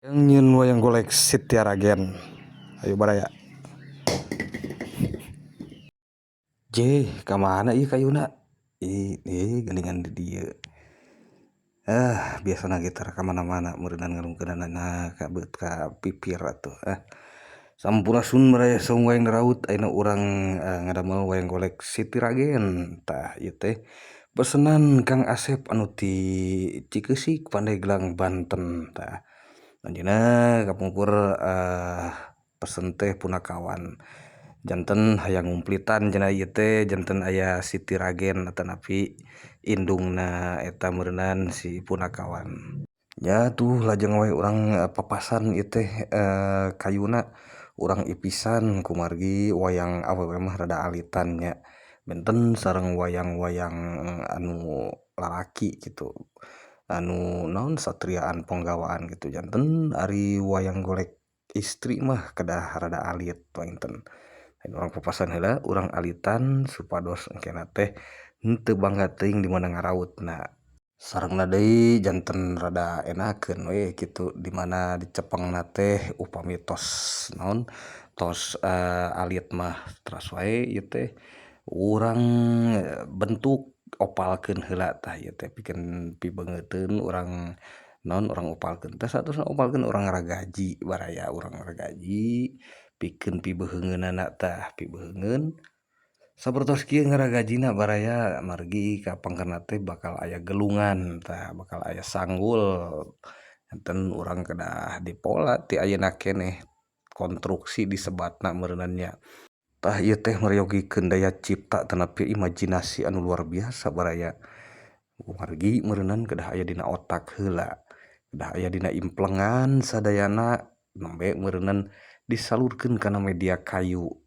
Nyieun wayang golek Sitiaragen. Ayo baraya. Jeh, ka mana ieu kayuna? Ih, geuningan di dieu. Ah, biasana ge tara ka mana-mana meureunan ngalungkeunana ka beut ka pipir atuh ah. Sampurasun baraya saung wayang daraut ayeuna urang ngadamel wayang golek Sitiragen. Tah ieu teh pesenan Kang Asep anu ti Cikeusik, Pandeglang, Banten. Tah anjeunna kapungkur pesen teh punakawan janten hayang ngumplitan cenah ieu teh janten aya Sitiragen atanapi indungna eta meureunan si punakawan. Nya tuh lajeng we urang papasan ieu teh kayuna urang ipisan kumargi wayang awewe mah rada alitan nya benten sareng wayang-wayang anu lalaki kitu anu naon satriaan ponggawaan kitu janten ari wayang golek istri mah kedah rada alit panginten. Urang papasan heula urang alitan supados engkena teh henteu bangga teuing di mana ngarautna. Sarengna deui janten rada enakeun we kitu di mana dicepengna teh upami tos naon tos alit mah teras wae ieu teh urang bentuk opalkeun heula tah ieu teh pikeun pibeungeuteun urang naon urang opalkeun teh saatosna opalkeun urang ngaragaji baraya urang ngaragaji pikeun pibeungeunana tah pibeungeun sapertos kieu ngaragajina baraya margi ka pangkerna teh bakal aya gelungan tah bakal aya sanggul enten urang kedah dipola ti ayeuna keneh konstruksi disebatna meureunan nya. Tah ieu teh meryogikeun daya cipta tanapi imajinasi anu luar biasa baraya kumargi meureunan kedah aya dina otak heula kedah aya dina implengan sadayana nembe meureunan disalurkeun kana media kayu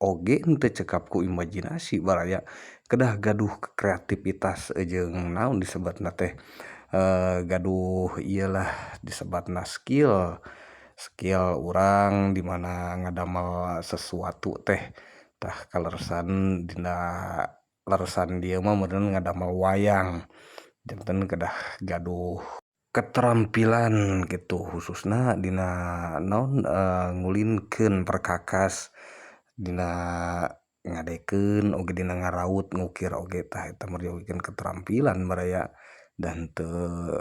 oge henteu cekap ku imajinasi baraya kedah gaduh kreativitas jeung naon disebatna teh gaduh ieu lah disebatna skill. Skill urang di mana ngadamel sesuatu teh tah kaleresan dina leresan dieu mah meureun ngadamel wayang janten kedah gaduh keterampilan kitu khususna dina naon ngulinkeun perkakas dina ngadekeun oge dina ngaraut ngukir oge tah eta meryogikeun keterampilan baraya dan teu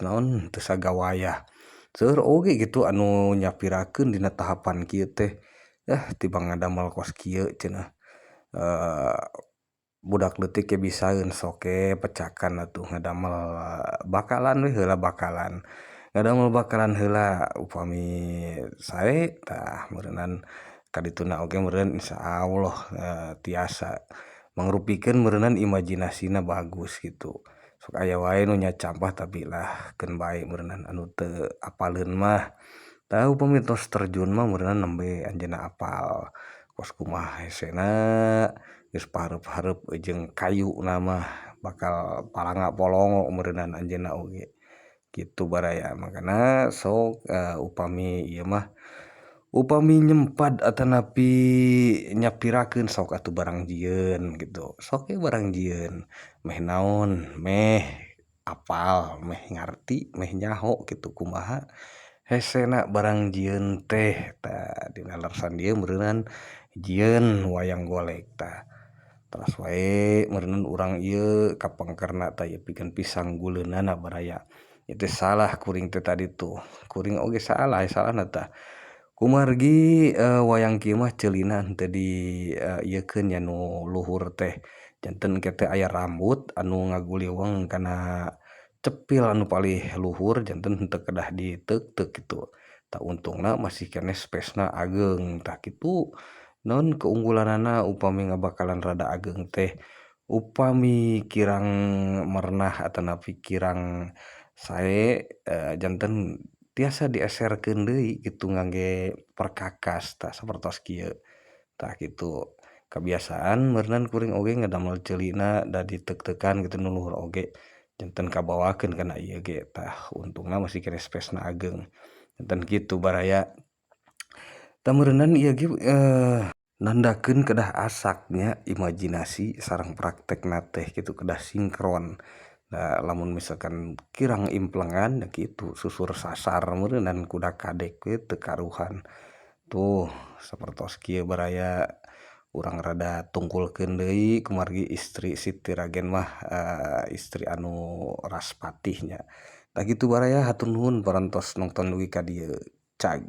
naon teu sagawayah. Seueur oge kitu anu nyapirakeun dina tahapan kieu teh tibang ngadamel kos kieu cenah budak leutik ge bisaeun sok ge pecakan atuh ngadamel bakalan we heula bakalan ngadamel bakalan heula upami sae tah meureunan kadituna oge meureun insyaallah tiasa mangrupikeun meureunan imajinasina bagus kitu. Sok aya wae nu nyacampah tapi lah keun bae meureunan anu teu apaleun mah. Tah upami tos terjun mah meureunan nembe anjeunna apal kos kumaha hesena geus pahareup-hareup jeung kayuna mah bakal palanga polongo meureunan anjeunna oge kitu baraya. Makana sok upami ieu mah upami nyempad atanapi nyapirakeun sok atuh barang jieun kitu sok we barang jieun meh naon meh apal meh ngarti meh nyaho kitu kumaha hesena barang jieun teh. Tah dina leresan dieu meureunan jieun wayang golek tah teras wae meureunan urang ieu ka pangkerna tah ieu pikeun pisangguleunana baraya ieu teh salah kuring teh tadi tuh kuring oge salah salahna tah kumargi wayang kieu mah ceulina henteu di ieukeun nya nu luhur teh janten engke teh aya rambut anu ngaguliweng kana cepil anu palih luhur janten henteu kedah diteukteuk kitu. Tah untungna masih keneh spesna ageung tah kitu naon keunggulanana upami ngabakalan rada ageung teh upami kirang merenah atanapi kirang sae janten tiasa dieserkeun deui kitu ngangge perkakas tah sapertos kieu tah kitu. Kabiasaan meureunan kuring oge ngadamel ceulina da diteukteukan kitu nu luhur oge janten kabawakeun kana ieu ge tah untungna masih keneh spesna ageung janten kitu baraya. Tah meureunan ieu ge nandakeun kedah asaknya imajinasi sareng praktekna teh kitu kedah sinkron. Da lamun misalkan kirang implengan kitu susur sasar meureunan kuda kadek we teu karuhan. Tuh sapertos kieu baraya urang rada tungkulkeun deui kumargi istri si Tiragen mah istri anu raspatih nya. Tah kitu baraya hatur nuhun parantos nongton dugi ka dieu cag.